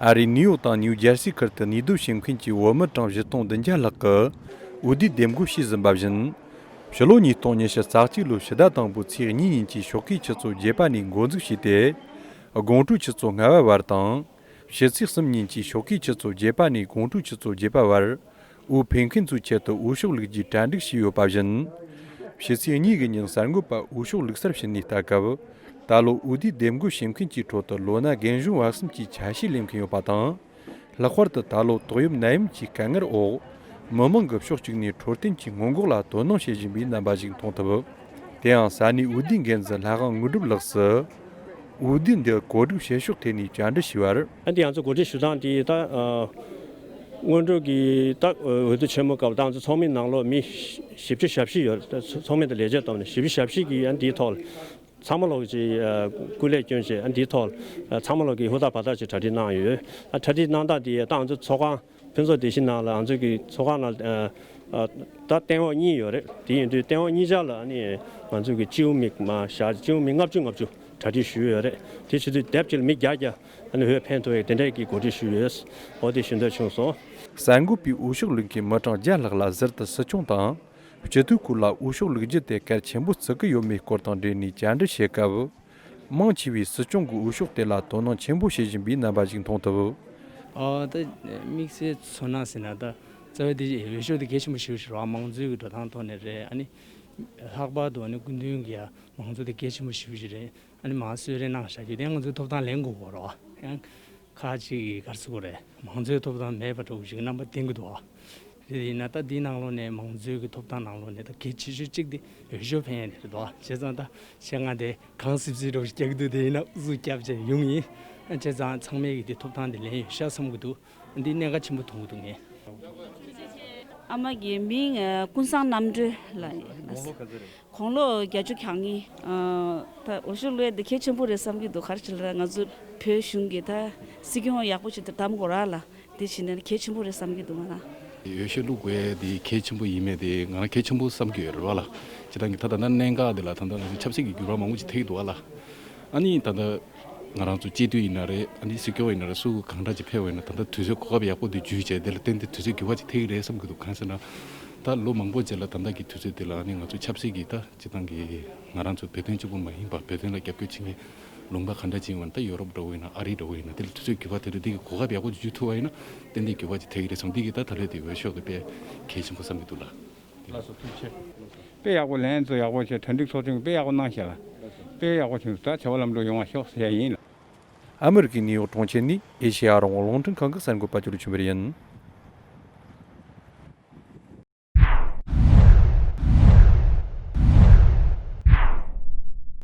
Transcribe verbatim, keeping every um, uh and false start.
ཨ་རིའི་ནིའུ་ཡོག་དང་ནིའུ་ཇར་སི་ཁུལ་དུ་གནས་སྡོད་བྱེད་མཁན་གྱི་བོད་མི་གྲངས་བཞི་སྟོང་བདུན་བརྒྱ་ལྷག་གིས་འོས་བསྡུའི་འདེམས་བསྐོ་བྱས་ཟིན་པ་བཞིན། ཕྱི་ལོ་ཉིས་སྟོང་ཉི་ཤུ་རྩ་གཅིག་ལོའི་ཕྱི་ཟླ་དང་པོའི་ཚེས་གཉིས་ཉིན་གྱི་ཞོགས་ཀའི་ཆུ་ཚོད་བརྒྱད་པ་ནས་འགོ་འཛུགས་བྱས་ཏེ། དགོང་དྲོའི་ཆུ་ཚོད་ལྔ་པ་བར་དང་། ཕྱི་ཚེས་གསུམ་ཉིན་གྱི་ཞོགས་ཀའི་ཆུ་ཚོད་བརྒྱད་པ་ནས་དགོང་དྲོའི་ཆུ་ཚོད་བརྒྱད་པ་བར། འོས་འཕེན་མཁན་ཚོའི་ཆེད་དུ་འོས་ཤོག་བླུག་རྒྱུའི་གྲ་སྒྲིག་བྱས་ཡོད་པ་བཞིན། ཕྱི་ཚེས་གཉིས་ཀྱི་ཉིན་གསར་འགོད་པ་འོས་ཤོག་བླུག་སར་ཕྱིན་ནས་ལྟ་སྐབས། ད་ལོ་འོས་བསྡུའི་འདེམས་བསྐོ་བྱེད་མཁན་གྱི་ཁྲོད་དུ་ལོ་ན་རྒན་གཞོན་བར་གསུམ་གྱི་ཆ་ཤས་སླེབས་མཁན་ཡོད་པ་དང་། ལྷག་པར་དུ་ད་ལོ་ཏོག་དབྱིབས་ནད་ཡམས་ཀྱི་དཀའ་ངལ་འོག་མི་མང་གིས་ཕྱོགས་གཅིག་ནས་འཕྲོད་བསྟེན་གྱི་སྔོན་འགོག་ལ་དོ་སྣང་བྱེད་བཞིན་པའི་རྣམ་པ་ཞིག་མཐོང་ཐུབ། དེ་ཡང་ས་གནས་འོས་བསྡུའི་འགན་འཛིན་ལྷ་དབང་དངོས་གྲུབ་ལགས་སུ། འོས་བསྡུ་འདི་གོ་སྒྲིག་བྱེད་ཕྱོགས་ཐད་ནས་བཅར་འདྲི་ཞུས་པར། ཨ་འདི་ང་ཚོ་གོ་སྒྲིག་ཞུ་སྟངས་དེ་ད་ཨ་སྔོན་འགྲོ་གི་ད་འོས་བསྡུ་ཆེན་མོ་སྐབས་ད་ང་ཚོ་ཚོགས་མི་ནང་ལོགས་མི་བཞི་བཅུ་ཞེ་བཞི་ཡོད་རེད། ད་ཚོགས་མི་དང་ལས་བྱེད་བསྡོམས་ནས་བཞི་བཅུ་ཞེ་བཞི་གིས་ཨ་འདིའི་ཐོག་ལ་ཚང་མ་ལོག་ཅིག་ཨ་སྐུ་ལས་བསྐྱོན་བྱས་ཨ་འདིའི་ཐོག་ལ་ཨ་ཚང་མ་ལོག་གིས་ཧུར་ཐག་བར་ཐག་ཅིག་གྲ་སྒྲིག་གནང་ཡོད། ཨ་གྲ་སྒྲིག་གནང་སྟངས་དེ་ད་ང་ཚོ་ཚོགས་ཁང་ཕུན་ཚོགས་བདེ་སྐྱིད་ནང་ལ་ང་ཚོ་གི་ཚོགས་ཁང་ནང་ཨ་ཨ་ད་སྟེང་འོག་གཉིས་ཡོད་རེད། དེ་ཡིན་དུས་སྟེང་འོག་གཉིས་ཆ་ལ་ཨ་ནི་ང་ཚོ་གི་སྤྱི་འོས་མི་མང་བཞག་སྤྱི་འོས་མི་ལྔ་བཅུ་ལྔ་བཅུ་གྲ་སྒྲིག་ཞུས་ཡོད་རེད། དེ་བྱེད་དུས་དེབ་ཅིག་ལ་མི་བརྒྱ་བརྒྱ་ཨ་ནི་འོས་འཕེན་ཐུབ་ཡག་དེ་འདྲས་ཀྱི་གོ་སྒྲིག་ཞུས་ཡོད། འོ་དེ་ཞུ་འདོད་བྱུང་སོང་། གསར་འགོད་པས་འོས་ཤོག་བླུག་མཁན་མི་གྲངས་བརྒྱ་ལྷག་ལ་ཟུར་དུ་སྲིད་སྐྱོང་དང་། སྤྱི་འཐུས་སྐོར་ལ་འོས་ཤོག་བླུག་རྒྱུ་དེ་གལ་ཆེན་པོ་བརྩི་གི་ཡོད་མེད་སྐོར་དང་འབྲེལ་ནས་བཅར་འདྲི་བྱེད་སྐབས། མང་ཆེ་བས་སྲིད་སྐྱོང་གི་འོས་ཤོག་དེ་ལ་དོ་སྣང་ཆེན་པོ་བྱེད་བཞིན་པའི་རྣམ་པ་ཞིག་མཐོང་ཐུབ། ཨ་ད་དམིགས་བསལ་ཚོར་སྣང་ཟེར་ན་ད་རྩ་བའི་དེ་འོས་ཤོག་དེ་གལ་ཆེན་པོ་ཞིག་རེད་བ། མང་གཙོའི་གི་འགྲོ་སྟངས་ཐོག་ནས་རེད། ཨ་ནི་ལྷག་པར་དུ་ཨ་ནི་སྐུ་མདུན་གྱི་ཡ་མང་གཙོ་དེ་གལ་ཆེན་པོ་ཞིག་རེད། ཨ་ནི་མར་གསོལ་རས་གནང་བཞག་རྒྱུ་དེ་ང་ཚོའི་ཐོབ་ཐང་ལེན་དགོས་པ་རེད་བ། ཡང་ཁག་ཅིག་གིས་ག་རེ་ཟེར་དགོས་རེད། མང་གཙོའི་ཐོབ་ཐང་མེད་པ་འདྲ་བོ་ཞིག་རྣམ་པ་བསྟན་གྱི་འདུག་བ། དེ་ཡིན་ན་ད་འདིའི་ནང་ལོགས་ནས་མང་གཙོའི་གི་ཐོབ་ཐང་ནང་ལོགས་ནས་ད་གལ་ཆེ་ཤོས་གཅིག་དེ་འོས་ཤོག་འཕེན་ཡ་དེ་རེད་དོ། བྱས་ཙང་ད་བྱས་ཙང་དེ་གང་སིབ་སིབ་འདྲ་བོ་ཞིག་རྒྱག་གི་འདུག་དེ་ཡིན་ན་ཨུ་ཚུགས་རྒྱབ་བྱས་ཡོང་ཡིན། བྱས་ཙང་ཚང་མས་གི་དེ་ཐོབ་ཐང་དེ་ལེན་ཡོད་ཤག་བསམ་གི་འདུག་འདི་གནད་འགག་ཆེན་པོ་མཐོང་གི་འདུག་ངས། ཨ་མ་གི་མིང་ཨ་ཀུན་བཟང་རྣམ་གྲོལ་ལགས་ཡིན། དགུང་ལོ་བརྒྱད་ཅུ་གྱ་གཉིས། ཨ་ད་འོས་ཤོག་བླུག་ཡ་འདི་གལ་ཆེན་པོ་རེད་བསམ་གྱི་འདུག་ག་རེ་བྱས་ལབ་ན་ང་ཚོ་བོད་གཞུང་གི་ད་སྲིད་སྐྱོང་ཡག་པོ་ཞིག་ཏུ་བདམས་དགོས་ར་ལ། དེ་བྱས་ནས་གལ་ཆེན་པོ་རེད་བསམ་གྱི་འདུག་ང་རང་། འོས་ཤོག་བླུག་དགོས་ཡ་འདི་གལ་ཆེན་པོ་ཡིན་མེད་དེ་ང་རང་གལ་ཆེན་པོ་བསམ་གྱི་ཡོད་རེད་བ་ལ། སྤྱིར་བཏང་གི་ད་ད་ལྟ་གནད་འགག་འདི་ལ་ད་ལྟ་ང་ཚོ་ཆབ་སྲིད་ཀྱི་འགྱུར་བ་མང་པོ་ཅིག་ཐེབས་ཀྱི་འདུག་བ་ལ། ཨ་ནི་ད་ལྟ་ང་རང་ཚོ་སྤྱི་འཐུས་ཡིན་ན་རེད། ཨ་ནི་སྲིད་སྐྱོང་ཡིན་ན་རེད། སུ་གང་འདྲ་ཅིག་ཕེབས་པ་ཡིན་ན་ད་ལྟ་དུས་ཚོད་གོ་སྐབས་ཡག་པོ་འདི་འཇུས་བྱས་དེ་ལ་བརྟེན་ཏེ་དུས་ཚོད་འགྱུར་བ་ཅིག་ཐེབས་ཀྱི་རེད་བསམ་གྱི་འདུག་གང་ཟེར་ན། ད་ལོ་མང་པོ་རྗེས་ལ་ད་ལྟ་གི་དུས་ཚོད་འདི་ལ་ཨ་ནི་ང་ཚོ་ཆབ་སྲིད་ཀྱི་ད་སྤྱིར་བཏང་གི་ང་རང་ཚོ་བོད་དོན་གཅིག་པུ་མ་ཡིན་པ་བོད་དོན་ལ་རྒྱབ་སྐྱོར་བྱེད་མཁན་ལུང་པ་གང་འདྲ་ཅིག་ཡིན་པ་ད་ཡོ་རོབ་འདྲ་བོ་ཡིན་ན་ཨ་རི་འདྲ་བོ་ཡིན་ན་དེ་ལ་དུས་ཚོད་འགྱུར་བ་དེ་འདྲ་འདི་གི་གོ་སྐབས་ཡག་པོ་ཅིག་འཇུ་ཐུབ་པ་ཡིན་ན་ཏན་ཏན་འགྱུར་བ་ཅིག་ཐེབས་ཀྱི་རེད་བསམ། འདི་གི་ད་ད་ལོ་དེ་འོས་ཤོག་དེ་དཔེ་གལ་ཆེན་པོ་བསམ་གྱི་འདུག་ལགས། ལགས་སོ། ཐུགས་རྗེ་ཆེ། དཔེ་ཡག་པོ་ལན་ཚོ་ཡག་པོ་བྱས། གྲ་སྒྲིག་ཚོགས་ཆུང་དཔེ་ཡག་པོ་གནང་ཤག་ལ། དཔེ་ཡག་པོ་བྱུང་། ད་བྱ་བ་ལམ་འགྲོ་ཡོང་བ་ཤོག་ཟེར་ཡ་ཡིན་ལ། ཨ་མི་རི་ཀའི་ནིའུ་ཡོག་གྲོང་ཁྱེར་ནས་ཨེ་ཤེ་ཡ་རང་དབང་རླུང་འཕྲིན་ཁང་གི་གསར་འགོད་པ་ཅོ་ལི་ཆོས་འཕེལ་ཡིན།